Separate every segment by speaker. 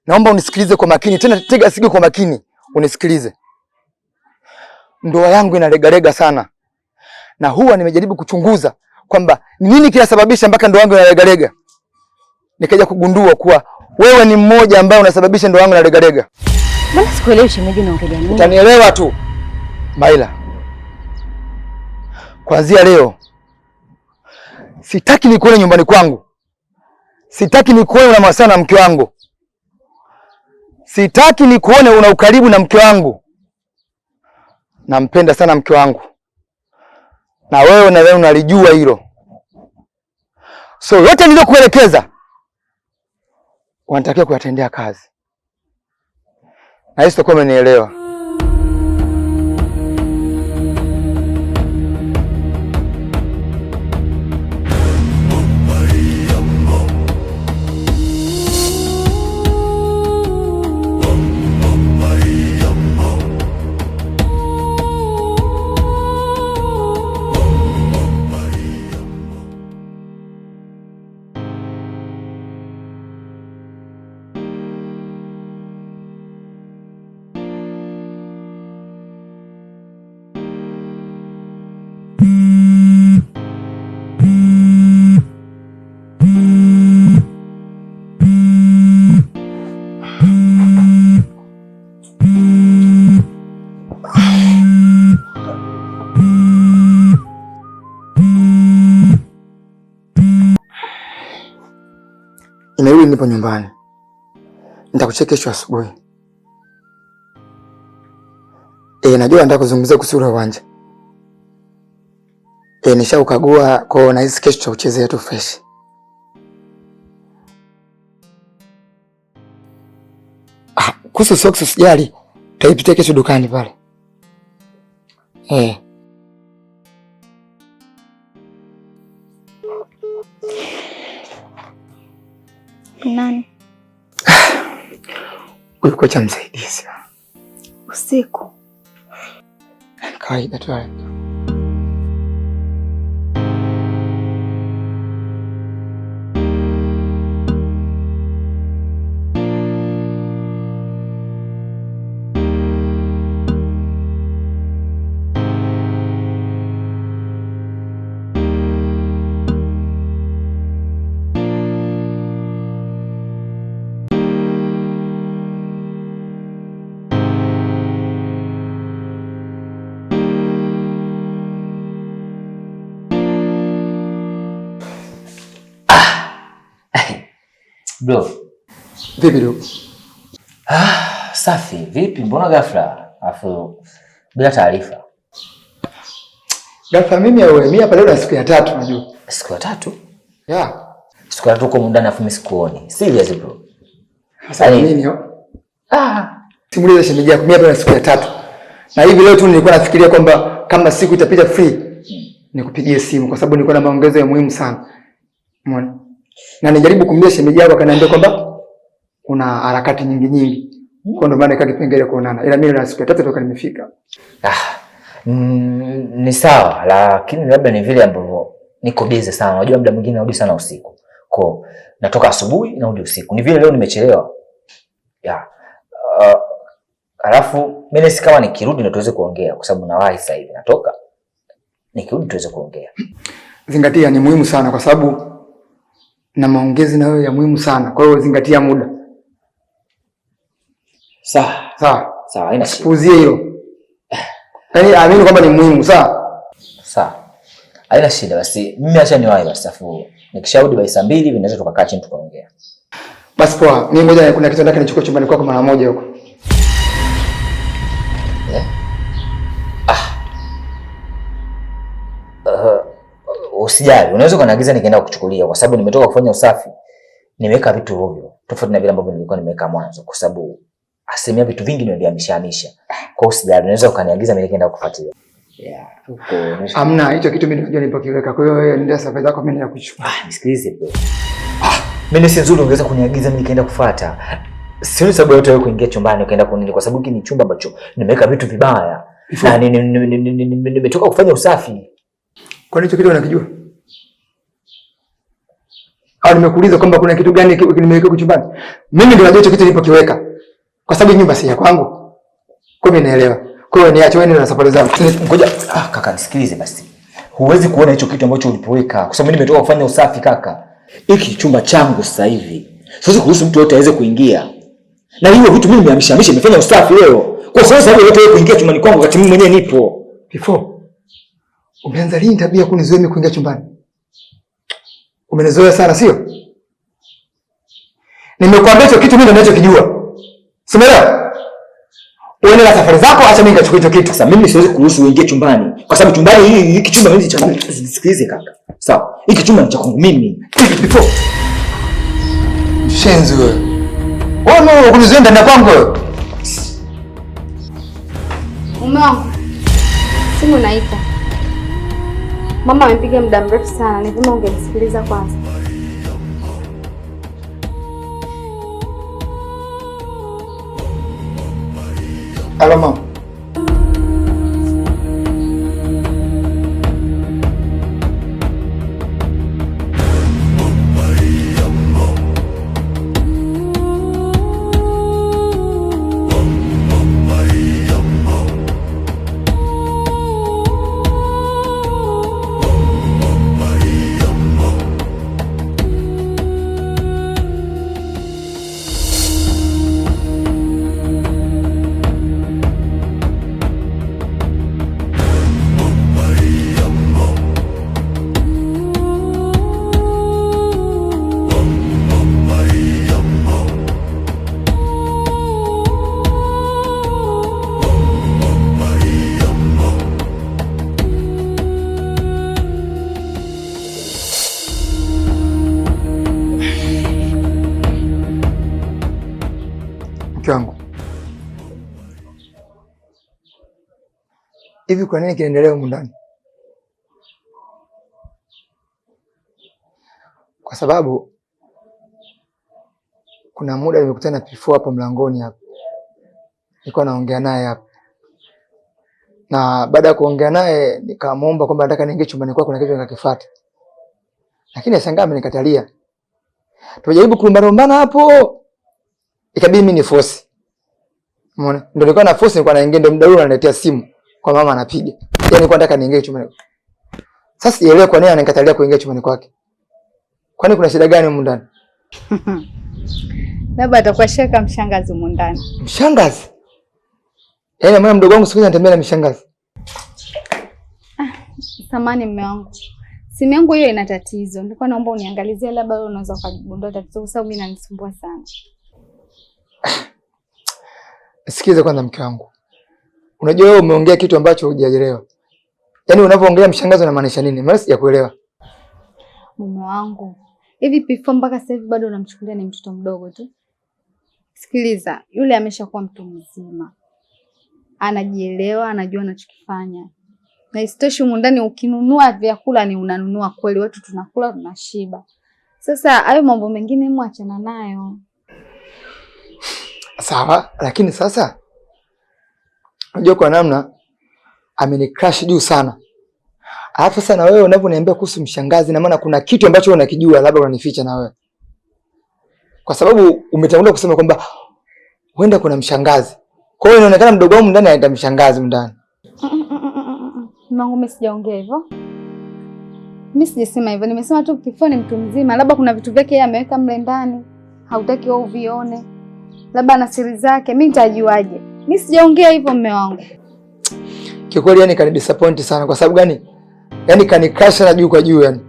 Speaker 1: Naomba unisikilize kwa makini, tena tega sikio kwa makini unisikilize. Ndoa yangu inalegalega sana, na huwa nimejaribu kuchunguza kwamba ni nini kinasababisha mpaka ndoa yangu inalegalega. Nikaja kugundua kuwa wewe ni mmoja ambaye unasababisha ndoa yangu inalegalega.
Speaker 2: Mbona sikuelewi shemeji, unaongelea nini?
Speaker 1: Utanielewa tu Maila. Kuanzia leo sitaki nikuone nyumbani kwangu, sitaki nikuone una mawasiliano na mke wangu, sitaki nikuone una ukaribu na mke wangu. Nampenda sana mke wangu, na wewe nadhani unalijua hilo. So yote niliyokuelekeza wanatakiwa kuyatendea kazi, na hisi utakuwa umenielewa. Nimerudi, nipo nyumbani, nitakucheki kesho asubuhi. Najua nataka kuzungumzia kuhusu ule uwanja. Nishaukagua kwao, nahisi kesho tutauchezea tu fresh. Ah, kuhusu socks usijali, tutaipitia kesho dukani pale.
Speaker 3: Nani?
Speaker 1: Huyu kocha msaidizi.
Speaker 3: Usiku.
Speaker 1: Kawaida tu.
Speaker 4: Bro.
Speaker 1: Vipi ndugu?
Speaker 4: Ah, safi. Vipi? Mbona ghafla? Afu bila taarifa.
Speaker 1: Ghafla mimi au wewe? Mimi hapa leo na siku ya tatu unajua.
Speaker 4: Siku ya tatu?
Speaker 1: Yeah.
Speaker 4: Siku ya tatu uko ndani afu mimi sikuoni. Serious bro.
Speaker 1: Sasa nini hiyo? Ah, simuliza shemeji yako. Mimi hapa na siku ya tatu. Na hivi leo tu nilikuwa nafikiria kwamba kama siku itapita free nikupigie simu kwa sababu nilikuwa na maongezo ya muhimu sana. Umeona? Na nijaribu kumwambia shemeji yako akaniambia kwamba kuna harakati nyingi nyingi. Kwa ndo maana kipengele kuonana. Ila mimi na siku ya tatu toka nimefika.
Speaker 4: Ni sawa, lakini labda ni vile ambavyo niko busy sana. Unajua muda mwingine narudi sana usiku. Kwa natoka asubuhi narudi usiku. Ni vile leo nimechelewa. Yeah. Alafu mimi nisi kama nikirudi ndo tuweze kuongea kwa sababu nawahi sasa hivi natoka. Nikirudi tuweze kuongea.
Speaker 1: Zingatia ni muhimu sana kwa sababu na maongezi na wewe ya muhimu sana. Kwa hiyo zingatia muda.
Speaker 4: Sawa.
Speaker 1: Sawa.
Speaker 4: Sawa, haina shida.
Speaker 1: Puuzie hilo. Yaani amini kwamba ni muhimu, sawa?
Speaker 4: Sawa. Haina shida basi. Mimi acha niwahi basi afu nikisharudi by saa 2 hivi naweza tukakaa chini tukaongea.
Speaker 1: Basi poa. Mimi ngoja kuna kitu nataka nichukue chumbani kwako mara moja huko.
Speaker 4: Usijali, unaweza kuniagiza nikaenda kukuchukulia kwa sababu nimetoka kufanya usafi. Nimeweka vitu ovyo, tofauti na vile ambavyo nilikuwa nimeweka mwanzo kwa sababu asilimia vitu vingi nimevihamisha. Kwa hiyo usijali, unaweza ukaniagiza mimi nikaenda kukufuatia. Yeah, huko
Speaker 1: Hamna hicho kitu mimi najua nipokiweka. Kwa hiyo wewe nenda safari zako, mimi nitakuchukua.
Speaker 4: Nisikilize bro. Mimi si nzuri ungeweza kuniagiza mimi nikaenda kufuata. Sioni sababu yote wewe kuingia chumbani ukaenda kunini kwa sababu hiki ni chumba ambacho nimeweka vitu vibaya. Na nimetoka kufanya usafi.
Speaker 1: Kwa nini hicho kitu unakijua? Au nimekuuliza kwamba kuna kitu gani nimeweka chumbani? Mimi ndio najua hicho kitu nilipokiweka. Kwa sababu nyumba si ya kwangu. Kwa mimi naelewa. Kwa hiyo niache wewe na safari zangu.
Speaker 4: Ngoja kaka nisikilize basi. Huwezi kuona hicho kitu ambacho ulipoweka kwa sababu mimi nimetoka kufanya usafi kaka. Hiki chumba changu sasa hivi. Siwezi kuruhusu mtu yote aweze kuingia. Na hiyo vitu mimi nimehamisha, nimefanya usafi leo. Kwa sababu sasa yote wewe kuingia chumbani kwangu wakati mimi mwenyewe nipo.
Speaker 1: Before. Umeanza lini tabia kunizuia mimi kuingia chumbani? Umenizoea sana sio? Nimekuambia hicho kitu mimi ndio ninachokijua. Simeelewa? Uende na safari zako, acha mimi nikachukue hicho kitu.
Speaker 4: Sasa mimi siwezi kuruhusu uingie chumbani. Kwa sababu chumbani hiki chumba mimi cha kwangu. Nisikilize kaka. Sawa. Hiki chumba ni cha kwangu mimi.
Speaker 1: Before. Shenzi wewe. Wewe kunizuia ndani kwangu wewe.
Speaker 3: Mume wangu. Simu naita. Mama amepiga muda mrefu sana, ni vyema ungemsikiliza kwanza.
Speaker 1: Halo mama. Wangu. Hivi kwa nini kinaendelea humu ndani? Kwa sababu kuna muda nimekutana na Pifo hapo mlangoni hapa. Nilikuwa naongea naye hapa. Na baada ya kuongea naye nikamuomba kwamba nataka niingie chumbani kwako kuna kitu nikakifuata. Lakini ashangaa amenikatalia. Tumejaribu kulumbalumbana hapo. Ikabidi mimi ni force. Umeona? Ndio nilikuwa na force, nilikuwa naingia, ndio muda huo ananiletea simu kwa mama anapiga. Yaani nilikuwa nataka niingie chumbani. Sasa sielewi kwa nini ananikatalia kuingia chumbani kwake. Kwani kuna shida gani humu ndani?
Speaker 3: Labda atakuwa shaka mshangazi humu ndani.
Speaker 1: Mshangazi? Yaani mwana mdogo wangu siku hizi anatembea na mshangazi.
Speaker 3: Samani mume wangu. Simu yangu hiyo ina tatizo. Nilikuwa naomba uniangalizie, labda wewe unaweza ukagundua tatizo kwa sababu mimi inanisumbua sana.
Speaker 1: Sikiza kwanza mke wangu. Unajua wewe umeongea kitu ambacho hujaelewa. Yaani unapoongelea mshangazi unamaanisha nini? Maana sijakuelewa.
Speaker 3: Mume wangu, hivi Pifo mpaka sasa hivi bado unamchukulia ni mtoto mdogo tu? Sikiliza, yule ameshakuwa mtu mzima. Anajielewa, anajua anachokifanya. Na isitoshe humu ndani ukinunua vyakula ni unanunua kweli, watu tunakula tunashiba. Sasa hayo mambo mengine hebu achana nayo.
Speaker 1: Sawa, lakini sasa unajua kwa namna amenicrush juu sana. Alafu sasa na wewe unavyoniambia kuhusu mshangazi, na maana kuna kitu ambacho unakijua labda unanificha na wewe. Kwa sababu umetangulia kusema kwamba huenda kuna mshangazi. Kwa hiyo inaonekana mdogo wangu ndani anaita mshangazi ndani.
Speaker 3: Mungu, mimi sijaongea hivyo. Mimi sijasema hivyo. Nimesema tu Pifo ni mtu mzima, labda kuna vitu vyake yeye ameweka mle ndani. Hautaki wewe uvione. Labda ana siri zake, mimi nitajuaje? Mimi sijaongea hivyo mume wangu.
Speaker 1: Kiukweli yani kani disappoint sana. Kwa sababu gani? Yaani kanicrash na juu kwa juu yani.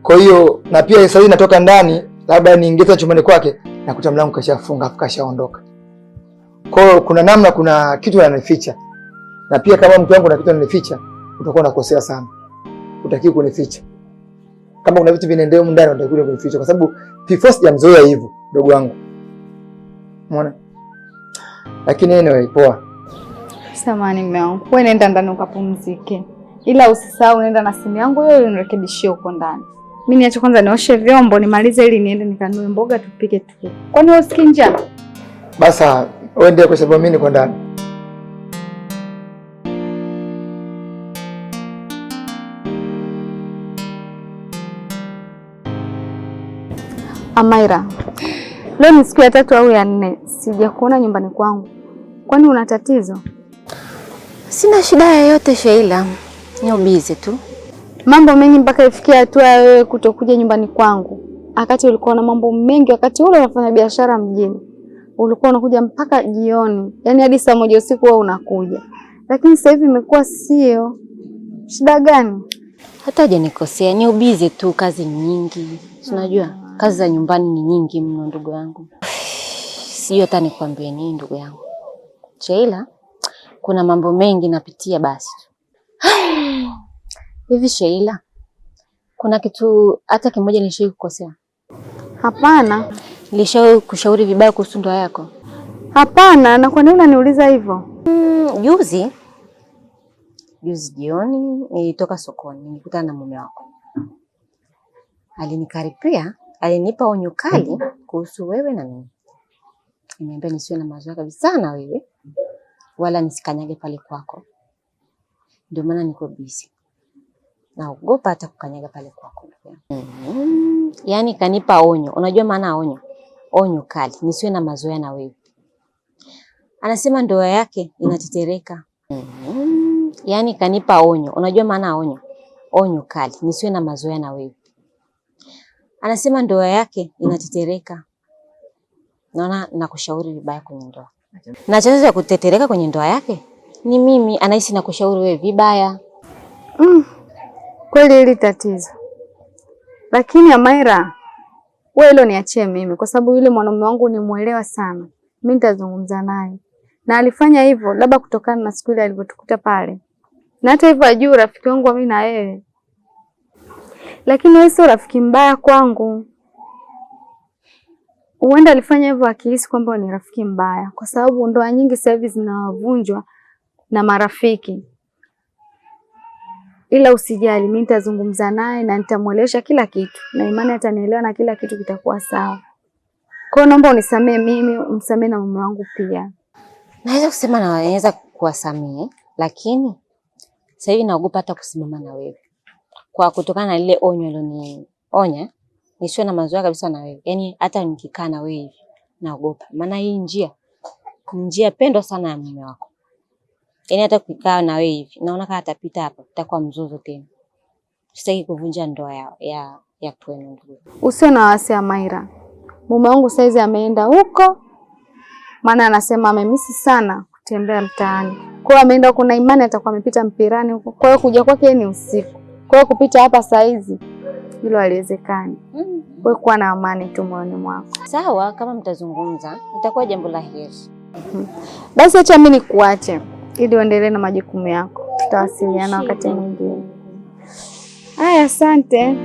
Speaker 1: Kwa hiyo na pia sasa hivi natoka ndani, labda niingiza chumbani kwake nakuta mlango kashafunga afu kashaondoka. Kwa hiyo kuna namna, kuna kitu ananificha. Na pia kama mke wangu na kitu ananificha, utakuwa unakosea sana. Utakiwa kunificha. Kama kuna vitu vinaendelea humu ndani utakiwa kunificha kwa sababu Pifo sijamzoea hivyo ndugu wangu. Umeona? Lakini anyway, poa.
Speaker 3: Samahani mume wangu. Wewe nenda ndani ukapumzike. Ila usisahau nenda na simu yangu hiyo ili nirekebishie huko ndani. Mimi niache kwanza nioshe vyombo nimalize ili niende nikanue mboga tupike tu. Kwani wewe usikii njaa?
Speaker 1: Basa wewe ndiye kwa sababu mimi niko ndani.
Speaker 3: Amaira, leo ni siku ya tatu au ya nne sijakuona nyumbani kwangu, kwani una tatizo?
Speaker 2: Sina shida yoyote Sheila, ni ubizi tu.
Speaker 3: Mambo mengi mpaka ifikia hatua ya wewe kutokuja nyumbani kwangu, wakati ulikuwa na mambo mengi. Wakati ule unafanya biashara mjini, ulikuwa unakuja mpaka jioni, yaani hadi saa 1 usiku wewe unakuja, lakini sasa hivi imekuwa sio. Shida gani?
Speaker 2: Hata hujanikosea, ni ubizi tu, kazi nyingi. Unajua kazi za nyumbani ni nyingi mno ndugu yangu. Sijui hata nikwambie nini ndugu yangu Sheila, kuna mambo mengi napitia basi. Hivi Sheila, kuna kitu hata kimoja nilishawahi kukosea?
Speaker 3: Hapana.
Speaker 2: Nilishawahi kushauri vibaya kuhusu ndoa yako?
Speaker 3: Hapana. Na kwa nini unaniuliza hivyo?
Speaker 2: Juzi jioni nilitoka sokoni, nilikutana na mume wako. Alinikaripia, alinipa onyo kali kuhusu wewe na mimi. Aliniambia nisiwe na mazoea kabisa na wewe, wala nisikanyage pale kwako. Ndio maana niko busy. Naogopa hata kukanyaga pale kwako. Yaani kanipa onyo. Unajua maana onyo? Onyo kali, nisiwe na mazoea na wewe. Anasema ndoa yake inatetereka. Yaani kanipa onyo. Unajua maana onyo? Onyo kali, nisiwe na mazoea na wewe. Anasema ndoa yake inatetereka. Naona nakushauri vibaya kwenye ndoa. Na chanzo cha kutetereka kwenye ndoa yake ni mimi, anahisi nakushauri wewe vibaya.
Speaker 3: Kweli hili tatizo. Lakini Amaira, wewe hilo niachie mimi kwa sababu yule mwanaume wangu ni muelewa sana. Mimi nitazungumza naye. Na alifanya hivyo labda kutokana na siku ile alivyotukuta pale. Na hata hivyo ajui rafiki wangu mimi na wewe. Lakini wewe sio rafiki mbaya kwangu. Huenda alifanya hivyo akihisi kwamba ni rafiki mbaya, kwa sababu ndoa nyingi sasa hivi zinavunjwa na marafiki. Ila usijali, mimi nitazungumza naye na nitamuelewesha kila kitu, na imani atanielewa na kila kitu kitakuwa sawa. Kwa hiyo naomba unisamee mimi, umsamee na mume wangu pia.
Speaker 2: Naweza kusema naweza kuwasamee, lakini sasa hivi naogopa hata kusimama na wewe. Kwa kutokana na lile onyo alilonionya, nisiwe na mazoea kabisa na wewe. Yaani hata nikikaa na wewe hivi naogopa. Maana hii njia ni njia pendwa sana ya mume wako. Yaani hata kukaa na wewe hivi naona kama atapita hapa, itakuwa mzozo tena. Sitaki kuvunja ndoa ya kwenu.
Speaker 3: Usio na wasi Amaira. Mume wangu saizi ameenda huko, maana anasema amemisi sana kutembea mtaani. Kwa hiyo ameenda huko na imani atakuwa amepita mpirani huko. Kwa hiyo kuja kwake ni usiku. Kwa hiyo kupita hapa saizi hilo haliwezekani. Wewe kuwa na amani tu moyoni mwako.
Speaker 2: Sawa, kama mtazungumza itakuwa jambo la heri.
Speaker 3: Basi acha mimi nikuache ili uendelee na majukumu yako. Tutawasiliana wakati mwingine. Haya, asante.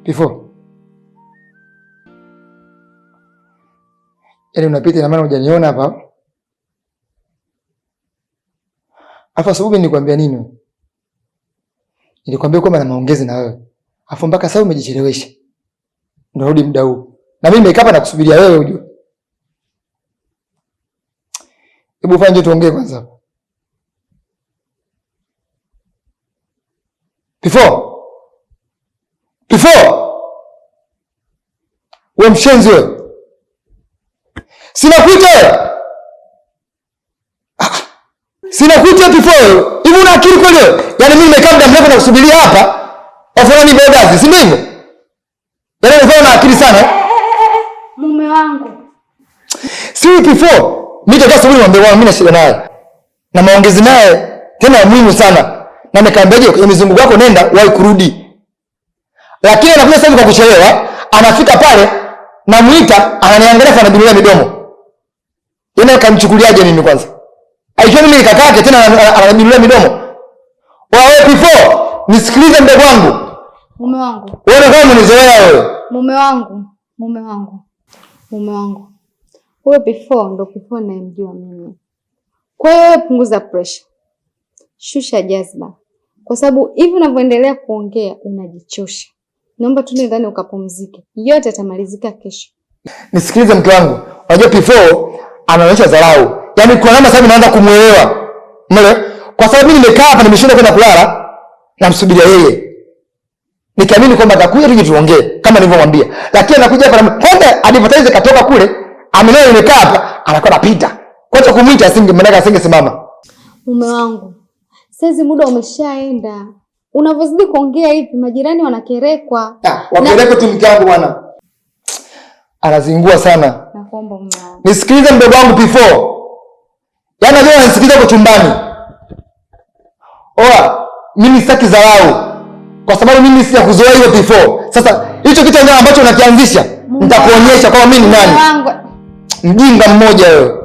Speaker 1: Before. Yaani unapita ina maana hujaniona hapa. Afa asubuhi nilikwambia nini? Nilikwambia kwamba na maongezi na wewe. Afu mpaka sasa umejichelewesha. Ndio rudi muda huu. Na mimi nimekaa hapa nakusubiria wewe ujue. Hebu fanya tuongee kwanza. Before. Before. Wewe mshenzi wewe. Sina kuita wewe. Sina kuita before. Hivi una akili kweli wewe? Yaani mimi nimekaa muda mrefu nakusubiria hapa. Afu ni bodazi, si ndivyo? Yaani unafanya na akili sana.
Speaker 3: Mume wangu.
Speaker 1: Si before. Mimi nitakaa subiri mwambie bwana mimi na shida naye. Na maongezi naye tena ya muhimu sana. Na nikaambiaje kwenye mizunguko yako nenda wahi kurudi. Lakini anakuja sasa kwa kuchelewa, anafika pale namuita, ananiangalia anabinulia midomo. Yeye akamchukuliaje mimi kwanza? Aikiwa mimi nikakake tena anabinulia midomo. Wewe before, nisikilize mdogo wangu.
Speaker 3: Mume wangu.
Speaker 1: Wewe kama umenizoea wewe.
Speaker 3: Mume wangu, mume wangu. Mume wangu. Wewe before ndo before ninayemjua mimi. Kwa hiyo wewe punguza pressure. Shusha jazba. Kwa sababu hivi unavyoendelea kuongea unajichosha. Naomba tu ndani ukapumzike. Yote yatamalizika kesho.
Speaker 1: Nisikilize mke wangu, unajua P4 anaonyesha dharau. Yaani kuna namna sasa naanza kumuelewa. Umeelewa? Kwa sababu mimi nimekaa hapa nimeshinda kwenda kulala, namsubiria yeye. Nikiamini kwamba atakuja tuje tuongee kama nilivyomwambia. Lakini anakuja hapa kwanza advertise katoka kule, amelewa nimekaa hapa, anakuwa anapita. Kwanza kumuita asinge maana asingesimama.
Speaker 3: Mume wangu, saizi muda umeshaenda. Unavyozidi kuongea hivi majirani wanakerekwa.
Speaker 1: Ah, wakerekwe tu mke wangu bwana. Anazingua sana.
Speaker 3: Nakuomba mume wangu.
Speaker 1: Nisikilize mdogo wangu P4. Yaani najua unanisikiliza kwa chumbani. Oa, mimi sitaki dharau. Kwa sababu mimi sijakuzoea hiyo P4. Sasa hicho kitu ambacho unakianzisha, nitakuonyesha kwamba mimi ni nani. Mjinga mmoja wewe.